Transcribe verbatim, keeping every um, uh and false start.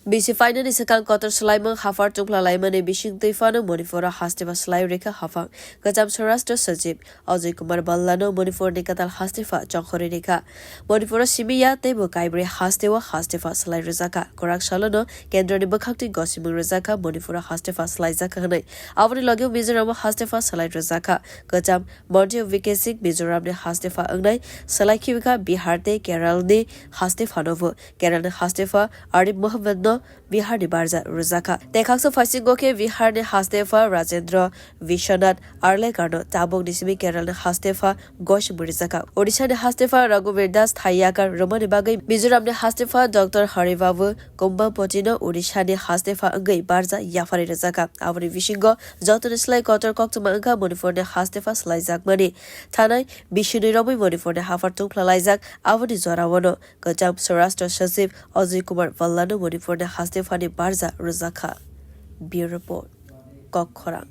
Bisi phainani swkang kotor swlaimung haphar tungphlalaimani bising twi phano Manipuro hastepa swlai rwkha haphang. Kwcham Swarashtra Sachib Ajay Kumar Bhallano Manipurni kwtal hastepa chongkhorwi rwkha. Manipuro simi ya teibo kaibrwi hasteo hastepa swlai rwjakha. Kwrak salono kendroni bwkhakni gosimung rwjakha Manipuro hastepa swlaijakha hwnwi. Aboni logeo Mizoramo hastepa swlai rwjakha. Kwcham Montri V K Singh Mizoramni hastepa wngnai swlai khibikha Bihar tei Keralni hastepanobo. Keralni hastepa Arif Mohammed no Biharni barja rwjakha. Tei khaksa phaisingo khe Biharni hastepa Rajendra Vishwanath Arlekarno tabukni simi Keralni hastepa gosimung rwjakha. Odishani hastepa Raghuver Das thaiyakar rwmani bagwi Mizoramni hastepa Doctor Hari Babu Kumbhampotino Odishani hastepa wngwi barja yapharwi rwjakha. Aboni bisingo jotoni slai kotor koktwma wngkha Manipurni hastepa swlaijakmani. Thanai bisinwi romwi Manipurni haphar tungphlalaijak. Aboni joraono Kwcham Swarashtra Sachib Ajay Kumar Bhallano Manipurni hastepani barja rwjakha. Bureau Report, Kokkhorang.